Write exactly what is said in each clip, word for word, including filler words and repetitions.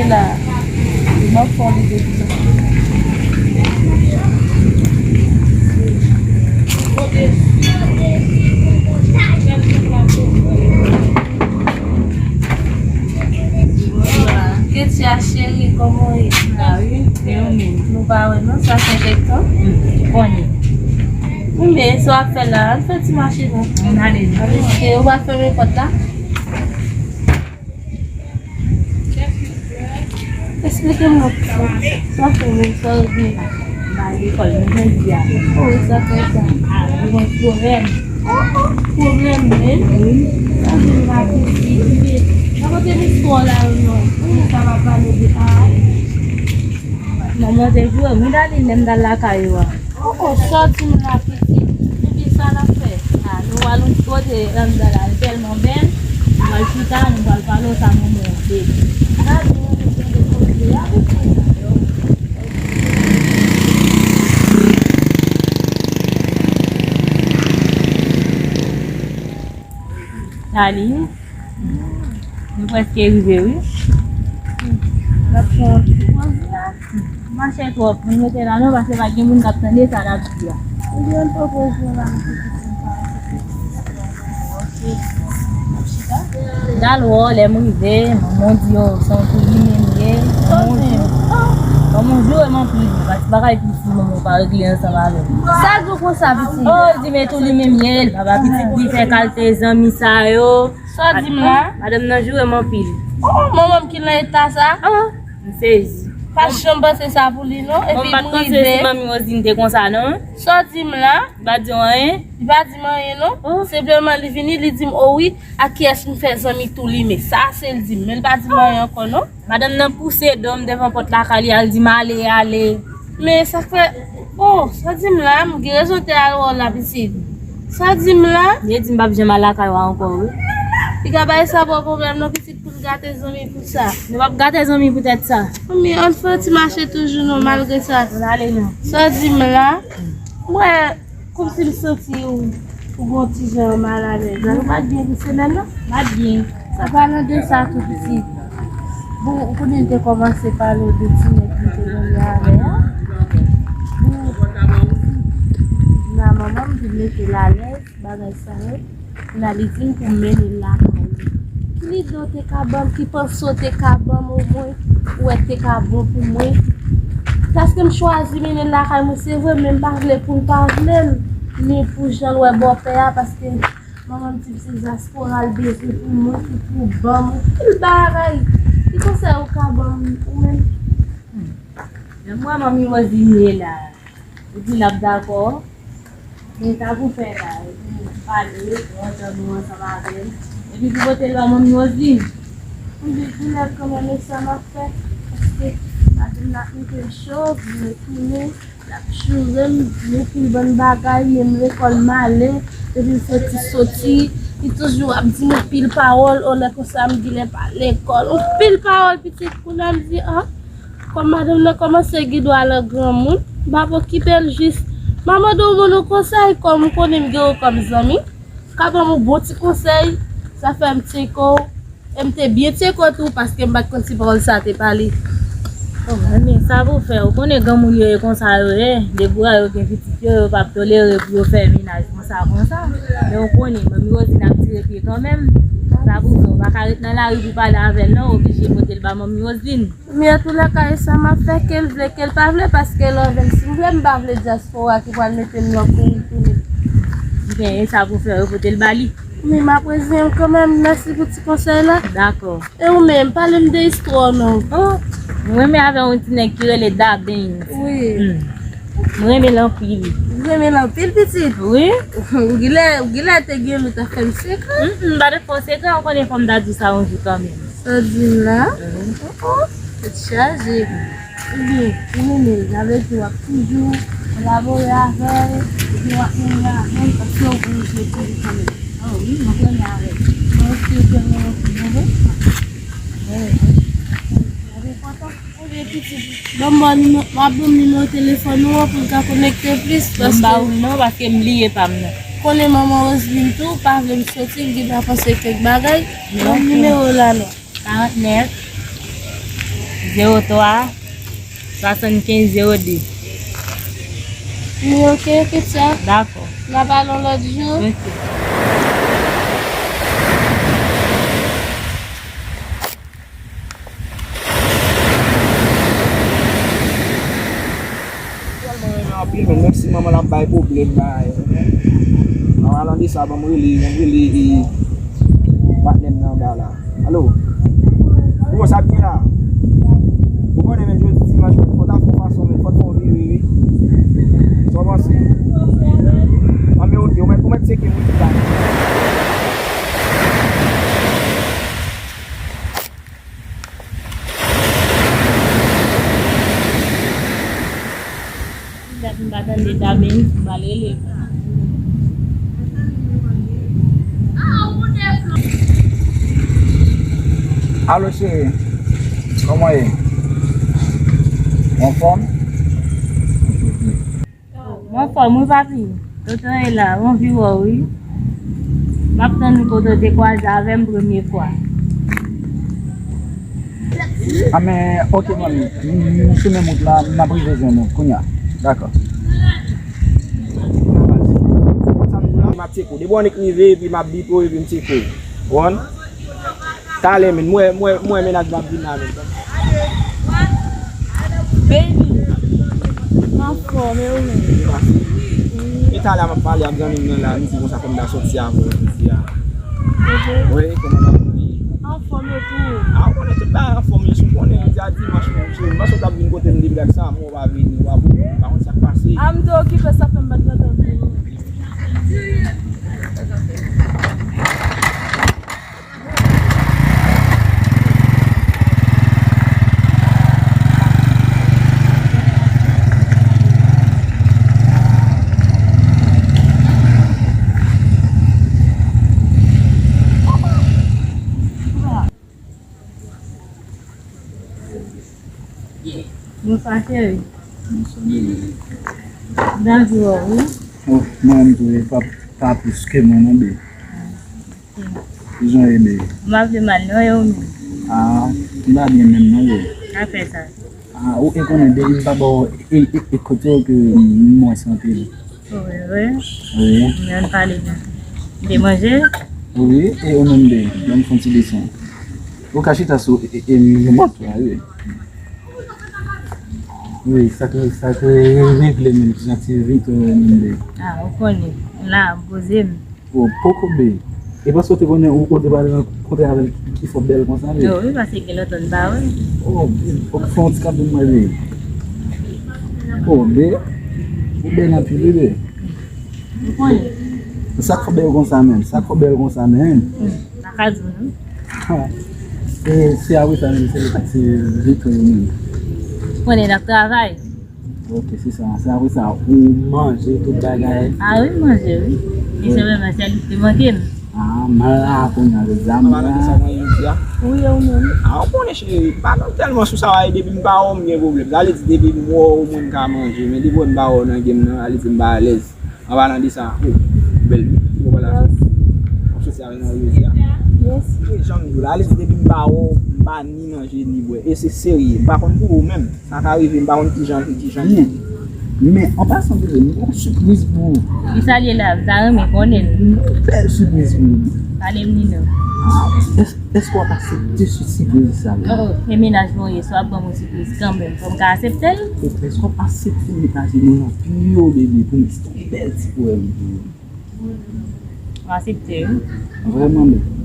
La, m ap fè yon lide pou sa. Ketia cheri, kòman w ye? Ah wi, e ou menm? Nou pa wè non, sa fè kèk tan. Hmm, konnen. Wi, men sa w ap fè la, ann fè ti mache non. Ann ale non. Ann ale, ou pa fèmen pòt la? Esplike m non. Sa fè menm sa ou di. M al lekòl, mwen jodi a. Oh, sa fè sa. Mwen gen pwoblèm. Oh, oh, pwoblèm, men. Wi. Sa vin la piti. Sa kote m istwa la, non. Ou sa va pale de a. Manman te jwe, mwen dali menm dal lakay yo a. Oh, oh, sa w di m la, pitit? Ebyen, sa n ap fè? A, nou al yon ti kote anndan la, li tèlman bèl. Nou al chita, nou pral pale w sa manman w te di. Gade, nou te tande koze a, pitit. Dali. Nou prèske rive, wi. N ap fè yon ti poz la. Machè twòp, nou rete la non, paske pa gen moun k ap tande sa n ap di a. Ebyen, n poko jwe la, m te kite m pa. Ok. N al wè w lè m rive, manman w di yo se yon kou li menm ye. Manman w di, manman w jure m anpil, paske bagay piti manman w pa regle ansanm avè m. Sa di w konsa, pitit? Oh, l di men tou li menm ye, l pa ba pitit li fè kalte zanmi sa yo. Sa w di m la? Madanm nan joure m anpil. Oh, manman m ki nan eta sa? Ah, m sezi. Pa janm panse sa pou li non. Epi m rive. Bon, m pa t panse si manmi Roseline te konsa non. Sa w di m la? Li pa di w anyen? Li pa di m anyen non. Oh. Senpleman li vini, li di m, "Oh wi, ak kiyès m fè zanmi tou li men." Sa se l di m, men l pa di m anyen ankò non. Madanm nan pouse do m devan pòt lakay li, al di m ale, ale. Men sa k fè, oh, sa w di m la, m gen rezon te al wè w la, pitit. Sa w di m la? Li di m p ap janm al lakay ou ankò, wi. Li ka bay sa ba w pwoblèm non, pitit, pou n gate zanmi pou sa. Nou p ap gate zanmi poutèt sa. Men ann fè yon ti mache toujou non, malgre sa. Ann ale non. Sa w di m la? Mwen, Kòmsi m santi ou, ou gon ti jan malalèz la. Ou pa t byen pou semèn nan? M pa t byen. An palan de sa tou, pitit. Bon, ou konnen m te kòmanse pale w de ti nèg m te renmen avè a. Bon, nan manman m vin mete l alèz, bagay sa yo. Kounye a li di m pou m mennen l lakay li. Ki lide w te ka ban m, ki panse w te ka ban m omwen, ou wè k te ka bon pou mwen? Paske m chwazi mennen l lakay mwen, se vre, men m pa vle pou l pa vle l, ni pou jan l wè bòpè a, paske manman m di m se dyaspora l bezwen pou mwen, ki pou ban m anpil bagay. Ki konsèy ou ka ban m, ou menm? Hmm. Lè m wè manmi Roseline ye la, ou di l ap dakò. Men sa pou fè la, epi nou pale, nou antann nou ansanm avè l. Epi pou pote l ba manmi Roseline. M di doulè kanmenm, e sa m ap fè. Paske madanm nan ap mete m cho, m retounen, l ap joure m, di m anpil bann bagay, menm lekòl m ale, depi m soti, soti, li toujou ap di m anpil pawòl, o lè konsa m genlè pa lekòl. Anpil pawòl, pitit, kounye a m di, ah, Kòm madanm nan kòmanse gen dwa nan granmoun, m ap okipe l jis. M a mande w moun yon konsèy, kòm ou konnen m gen w kòm zanmi, ka ban m yon bon ti konsèy, sa fè m tyenke w, e m te byen tyenke w tou, paske m pa t konn si pawòl sa te pale. Bon, ebyen, sa pou fè, ou konnen granmoun yo ye konsa yo ye, depi w wè yo gen pitit yo, yo p ap tolere pou yo fè mennaj konsa, konsa. Men ou konnen, manmi Roseline ap tire pye kanmenm, sa pou fè, ou pa ka ret nan lari pou pale avè l non, ou oblije pote l ba manmi Roseline. Men antoulèka, e sa m ap fè, ke l vle, ke l pa vle, paske lè w vin, si m vle, m pa vle dyaspora ki pral mete m nan kou m tounen. Ebyen, e sa pou fè, repote l ba li. Men m ap reziyen m kanmenm, mèsi pou ti konsèy la. Dakò. E ou menm, pale m de istwa w non. Oh, mwen renmen avè yon ti nèg ki rele Dabens. Wi. Hmm. Mwen renmen l anpil. Ou renmen l anpil, pitit? Wi. Ou genlè, ou genlè te gen lè w t ap fè m sekrè. Mm, mm, m pa t ap fè w sekrè, ou konnen fò m ta di sa yon jou kanmenm. Sa w di m la? Mhm. Oh, oh, tèt chaje. Ebyen, ou renmen l, sa vle di w ap toujou kolabore avè l, epi w ap renmen avè l, paske w konnen se pou li kanmenm. Oh wi, m ap renmen avè l. Mwen osi, ou te renmen l tou, bon, bon? Wi, wi. Sa te kontan. Ebyen, pitit, ban m ba w nime-, m ap ban m nimewo telefòn ou an pou n ka konekte plis, paske m ba ou l non, paske m bliye pa m nan. Konnen manman Roseline tou, pa vle m soti, m gentan panse kèk bagay. Ban m nimewo w la non. Karantnèf. Zewo twa, swasannkenz, zewo de. Wi, ok, ok, tia. Dakò. N a pale yon lòt jou. Ok. Tèlman renmen anpil, men menm si manman l ap bay pwoblèm, bay, an palan de sa, ban m rele, ban m rele, e, patnè m nan anba la. Alo? Bro, sa k gen la? Ou konnen, men jodi dimanch, men fò w ta fè yon fason, men fò w fè yon vire, wi. Sa w panse? An, men ok, ou mèt, ou mèt tcheke m, wi, pi ta. Dat m pa tande Damens, m pral rele l. Alo, cheri. Kòman w ye? Anfòm? M anfòm wi, papi. Tonton e la, m anvi wè w wi. M ap tann ou kote w te kwaze avè m premye fwa. A, men, ok, manmi. M, m sou menm wout la, m ap rive jwenn ou kounye a. Dakò. M ap tcheke w. Depi w annik rive, epi m ap bipe w, epi m tcheke w. Ou konprann? Talè, men, m wè, m wè, m wè mennaj mwen ap vin la, men. Baby, m anfòm, e ou menm? E talè a m ap pale ak zanmi m nan la, li di konsa fò m ta sòti avè w jodi a. Wi, kòman bagay yo ye? Anfòm e tou. A, ou konnen tout bagay anfòm, wi, si w konnen, jodi a dimanch, men, cheri, m panse w t ap vin kote m depi dat sa, men w pa vini, w pa vini, m pa konn sa k pase. A, m te okipe, sa fè m pa t gentan vini. Bonswa, cheri. Bonswa, bebe. M anvi wè w wi. Oh, mwen menm tou, e pa, pa plis ke mwen, non, bebe. Kijan w ye, bebe? M pa vle mal non, e ou menm? Ah, m pa byen menm non, bebe. Sa fè sa? Ah, ou e konnen depi m pa ba w e, e, e kote w ke m wè santi l. Wi, wi. Wi. M ann pale non. Ou te manje? Wi, e ou menm, bebe? Ban m fè yon ti desann. Ou ka chita sou e, e, e, mòtò a, wi. Wi, sa k, sa k regle menm, ki aktivite w menm, bebe? Ah, ou konnen. M la, m poze m. Oh, poko, bebe. E paske w te konnen ou, ou te pral rankontre avè l ki, ki fè w bèl konsa, bebe? Non, wi, paske gen lontan n pa wè. Oh, bebe, fòk fè yon ti kado mwen, bebe. Oh, bebe. Ou bèl anpil, bebe. Ou konnen. Sa k fè w bèl konsa menm? Sa k fè w bèl konsa menm? Hmm, pa ka di w non. Ha. Se, se apre sa menm, se, se vit ou menm. Ou konnen n ap travay. Ok, se sa. Se apre sa, ou manje tout bagay. Ah wi, m manje, wi. E se menm, se li ki te manke m. Ah, m la kounye a, zam la. Wi, e ou menm? Ah, ou konnen, cheri, pa tèlman sou sa, depi m pa wè w, m gen pwoblèm. Sa vle di, depi m wè w, mwen m ka manje. Men depi m pa wè w nan game nan, sa vle di m pa alèz. An palan de sa, oh, bèl, ou konprann la, w ap soti avè m nan jodi a. Yes. E jan m di w la, alèz depi m pa wè w, m pa ni manje ni bwè. E se serye, m pa konn pou ou menm. Sa ka rive, m pa konn kijan, kijan. Men, men, an pasan, bebe, m gen yon sipriz pou ou. Kisa l ye la? M ta renmen konnen l. Yon bèl sipriz pou ou. Pale m li non. Ah, èske w ap aksepte sipriz sa la? Oh, oh, e mennaj mwen ye, si w ap ban m yon sipriz kanmenm, fò m ka aksepte l? Èske w ap aksepte mennaj mwen an pi yo, bebe, pou m ti yon bèl ti pwèm pou ou? M aksepte, wi. Vrèman, bebe?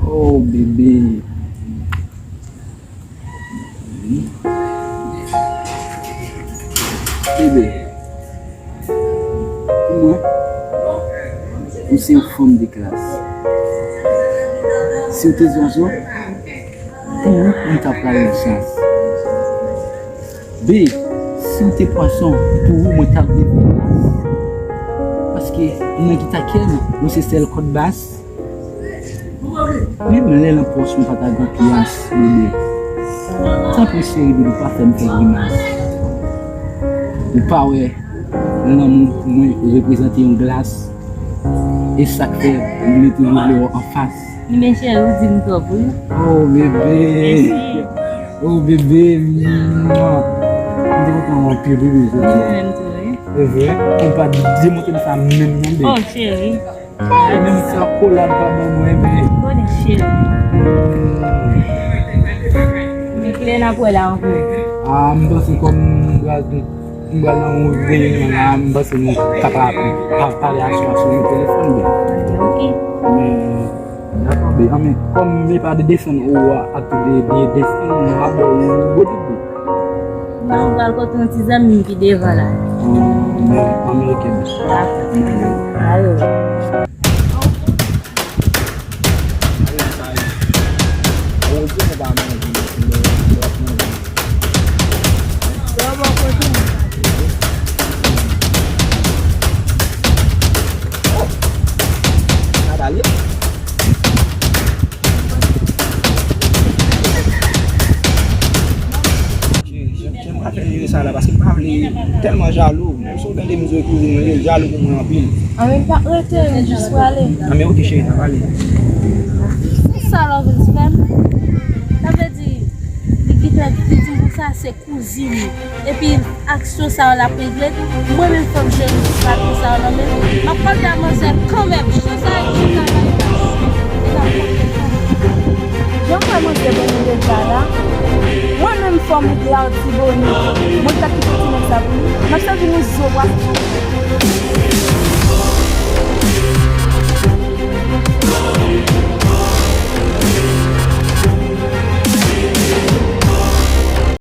Oh, bebe. Bebe, pou mwen, ou se yon fanm de klas. Si w te zonzon, pou ou, m ta pral nan chans. Be, si w te pwason, pou ou, mwen t ap devyen las. Paske, nan gita kè m, ou se sèl kòd bas. Menm lè nan pòch mwen pa ta gen pyas, bebe. Tanpri cheri, bebe, pa fè m fè grimas. Ou pa wè lanmou pou mwen reprezante yon glas. E sa k fè mwen toujou vle wè w anfas. Men cheri, ou di m twòp, wi. Oh, bebe. Mèsi. Oh, bebe, mwa. M te kontan w anpil, bebe, jodi a. Mwen menm tou, wi. E vre? Ou pa demontre m sa menm non, bebe. Oh, cheri. Menm akolad pa ban mwen, bebe. Konnen, cheri. Men kilè n ap wè la ankò? Ah, m panse kòm m pral, m pral nan yon reyinyon la, m panse nou ka pa, pa pale asou, asou yon telefòn, bebe. Ok. Men, Dakò, be, anmen, kòm e pa de desann ou a, ap de, de desann ou a, bò ou wote, be. Non, m pral kote yon ti zanmi m ki devan la. Anmen, anmen, ok, be. Dakò. Ayo. Yo, bò kote m. Oh! Sa pale? Jan, jan m pa fè l jere sa la, paske m pa vle tèlman jalou. Menm si w tande m jwe kouzin mwen, li jalou pou mwen anpil. Anmen, m pa rete, m jis prale. Anmen, ok, cheri, n a pale. Se sa love is fè m. Sa vle di, li gentan viktim pou sa, se kouzin li. Epi aksyon sa yo l ap regrèt. Mwen menm fò m jere tout patwon sa yo nan men l. M ap kòlta manzè kanmenm. Jan sa e jan sa la. Jan m wè manzè ban nou deja la. Mwen menm fò m Lartibonit. Mwen ka kite ti nèg sa pou li. M ap sèvi nou zo bwa.